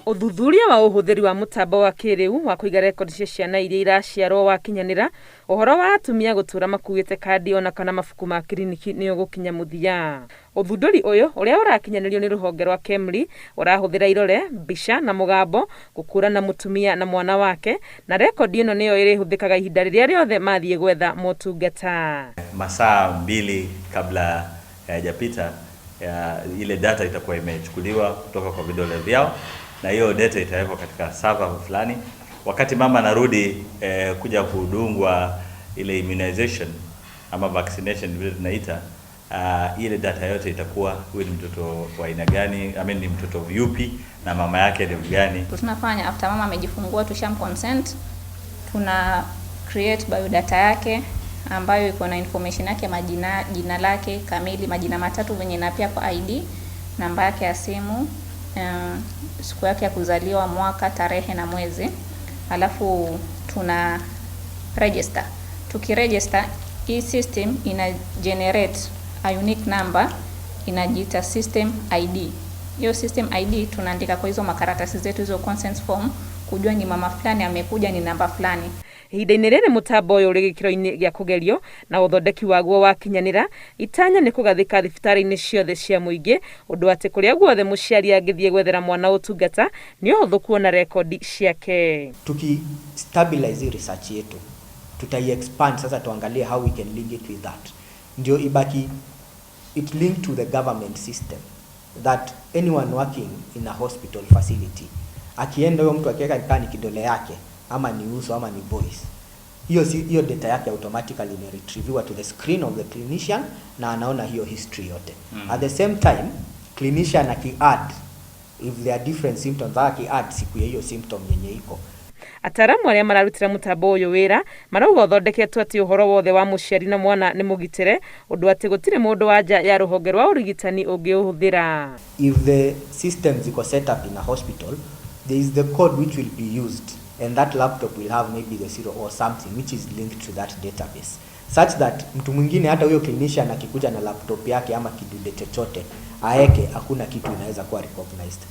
Ũthuthuria wa ũhũthĩri wa mũtambo wa kĩrĩu wa kũiga rekondi cia ciana iria iraciarwo wakinyanĩra, ũhoro wa atumia gũtũra makuĩte kandi ona kana mabuku ma kiriniki nĩ ũgũkinya mũthia. Ũthundũri ũyũ ũrĩa ũrakinyanĩrio nĩ rũhonge rwa KEMRI ũrahũthĩra irore, mbica na mũgambo gũkũrana mũtumia na mwana wake, na rekondi ĩno nĩyo ĩrĩhũthĩkaga ihinda rĩrĩa rĩothe mathiĩ gwetha motungata. Masaa 2 kabla hayajapita ya ile data itakuwa imechukuliwa kutoka kwa vidole vyao, na hiyo data itawekwa katika server fulani. Wakati mama anarudi kuja kudungwa ile immunization ama vaccination vile tunaita, ile data yote itakuwa huyu ni mtoto wa aina gani, I mean ni mtoto yupi na mama yake ni gani. Tunafanya after mama amejifungua, tusham consent, tuna create biodata yake ambayo iko na information yake, majina, jina lake kamili, majina matatu venye na pia kwa ID, namba yake ya simu, siku yake ya kuzaliwa, mwaka, tarehe na mwezi. Alafu tuna register. Tukiregister, hii system ina generate a unique number inajiita system ID. Hiyo system ID tunaandika kwa hizo makaratasi zetu, hizo consent form, kujua ni mama fulani amekuja, ni namba fulani. Ihinda-inĩ rĩrĩ mũtambo ũyũ ũrĩ gĩkĩro-inĩ gĩa kũgerio na ũthondeki waguo wakinyanĩra, itanya nĩ kũgathĩka thibitarĩ-inĩ ciothe cia mũingĩ, ũndũ atĩ kũrĩa guothe mũciari angĩthiĩ gwethera mwana ũtungata nĩ ũhũthũ kuona rekondi ciake. Tuki stabilize hii research yetu, tutai expand sasa, tuangalie how we can link it with that, ndio ibaki it linked to the government system that anyone working in a hospital facility, akienda huyo mtu akiweka kaa ni kidole yake ama ni uso ama ni voice, hiyo si, hiyo data yake automatically ime retrieviwa to the screen of the clinician na anaona hiyo history yote. At the same time, clinician aki add, if there are different symptoms, aki add siku ya hiyo symptom yenye iko. Ataaramu arĩa mararutĩra mũtambo ũyũ wĩra marauga ũthondeketwo atĩ ũhoro wothe wa mũciari na mwana nĩ mũgitĩre, ũndũ atĩ gũtirĩ mũndũ wa nja ya rũhonge rwa ũrigitani ũngĩũhũthĩra. If the system ziko set up in a hospital, there is the code which will be used, and that laptop will have maybe the zero or something which is linked to that database, such that mtu mwingine, hata huyo clinician akikuja na laptop yake ama kidude chochote aeke, hakuna kitu inaweza kuwa recognized.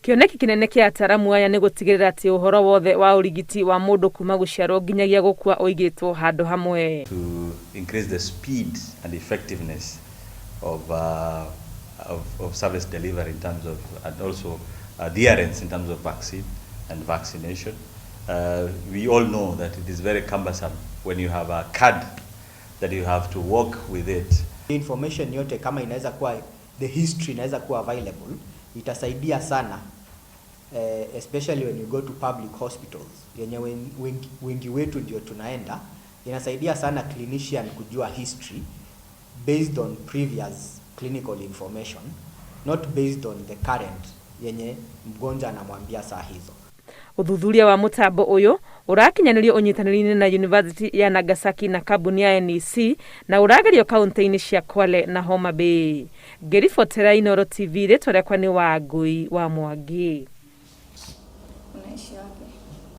Kĩoneki kĩnene kĩa ataaramu aya nĩ gũtigĩrĩra atĩ ũhoro wothe wa ũrigiti wa mũndũ kuma gũciarwo nginyagia gũkua ũigĩtwo handũ hamwe. To increase the speed and effectiveness of service delivery in terms of, and also adherence in terms of vaccine and vaccination. We all know that it is very cumbersome when you have a card that you have to walk with it. Information yote kama inaweza kuwa, the history inaweza kuwa available, itasaidia sana, especially when you go to public hospitals yenye wengi, wengi wetu ndio tunaenda. Inasaidia sana clinician kujua history based on previous clinical information, not based on the current yenye mgonjwa anamwambia saa hizo. Ũthuthuria wa mũtambo ũyũ ũrakinyanĩrio ũnyitanĩri-inĩ na University ya Nagasaki na kambuni ya NEC, na ũragerio kaunti-inĩ cia Kwale na Homa Bay. Ngĩribotera Inooro TV, rĩtwa rĩakwa nĩ Wangui wa Mwangi. Unaishi wapi?